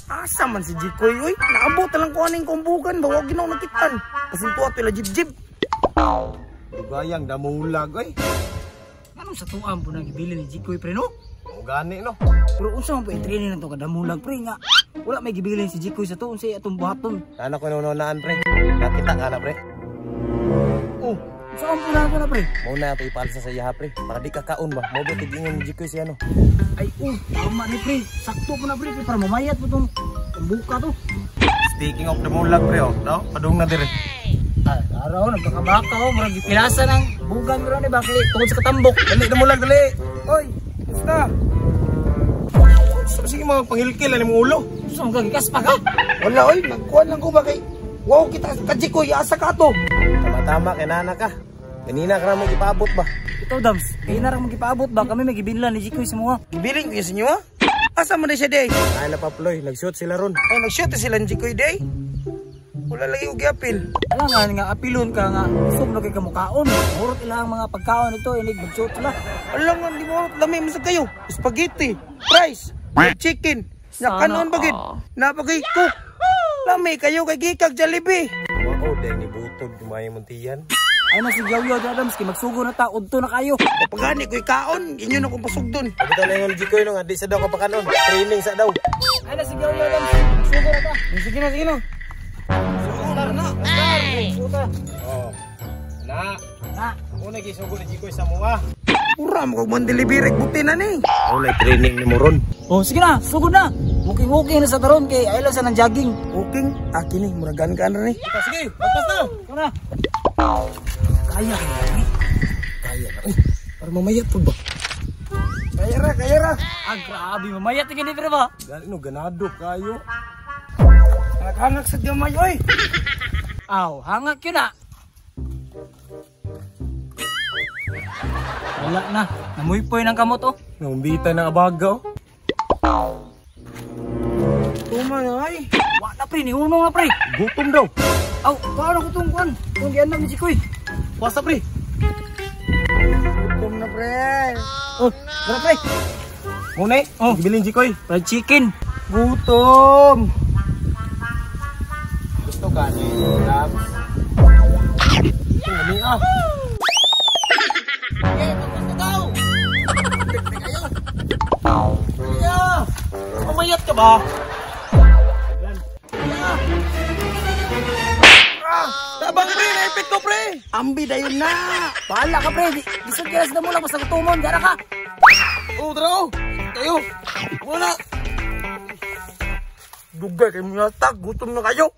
Asa man si Jikoy oy? Naabot na lang ko aning kumbugan ba wa ginaw nakitan. Pasintuwa to ila jib-jib. Dugayang damulag oy. Anong sa tuam po nang gibili ni Jikoy pre no? O gani no. Pero unsa man po i-training na to kadamulag pre nga. Wala may gibilin si Jikoy sa to unsay atong buhaton. Ana ko nununaan pre. Nakita ka na pre. Oh, unsa man po na na pre? Mao na ato ipalsa sa iya pre. Para di ka kaon ba. Mao ba tigingon ni Jikoy siya no. Ay oh, tama ni pre. Sakto po na pre para mamayat po tong buka to. Speaking of damulag pre oh, no? Padung na dire. Ah, araw nagkakabaka oh, murag gipilasa ng bugan ron ni bakit tungod sa katambok. Dali damulag dali. Oy, basta. Sige mga pangilkil ani mong ulo. Unsa man ka gikaspa ka? Wala oy, nagkuan lang ko ba kay wow kita ka Jikoy asa ka to. Tama-tama kay nana ka. Kanina ka ra mo gipaabot ba? Ito Dams, kay na ra mo gipaabot ba kami may gibilin ni Jikoy sa mga. Gibilin ko sa inyo ha? Asa man na siya day? Ay na paploy, nag-shoot sila ron. Ay nag-shoot sila ni Jikoy day. Wala lagi og giapil. Alangan nga apilon ka nga usog na kay kamukaon. Murot ilang mga pagkaon ito inig mag-shoot sila. Alangan di mo lami man sa kayo. Spaghetti, rice, chicken. Nakanon bagid. Napagay cook. Lami kayo kay gikag Jollibee. Mao dai ni butod gumayo mong tiyan. Ay na si Yaw-Yaw Adams kay magsugo na ta udto na kayo. Pagani ko'y kaon, inyo na kong pasugdon. Pagkita na yung Jikoy no nga di sa daw kapakanon. Training sa daw. Ay na si Yaw-Yaw Adams, magsugo na ta. Sige na, sige na. Star na. Puta. Oh. Na, Na, una gisugo ni Jikoy sa mua. Ura mo kag man delivery buti na ni. Wala training ni Moron. Oh, sige na, sugod na. Walking-walking na sa taron kay ay lang sa nang jogging. Walking, akin ni muragan ka na ni. Sige, magpas na. Ikaw na. Kaya kaya pre. Kaya na. Para mamayat po ba? Kaya ra, kaya ra. Ah, grabe mamayat gini pre ba? Gani no ganado kayo. Naghangak sa gamay oy. Aw, hangak yun ah. Wala na, namuypoy ng kamot oh. Naumbita ng abaga oh. Tuma na ay. Wa na pre, niunong na pre. Gutom daw. Aw, paano ko tong kuan? Tong gianam ni Jikoy. Basta pre. Gutom na pre. Oh, tara pre. Muna Oh. Gibilin Jikoy. Fried chicken. Gutom. Gusto ka ni Labs. Ito ah. Yeah. Mamayat ka ba? Tabang pre, naipit ko pre. Ambi dayon na. Bahala ka pre. Lisod ka na sa damulang basta gutomon. Gara ka. Oh, tara oh. Kayo. Wala. Dugay kayo mga tag, gutom na kayo.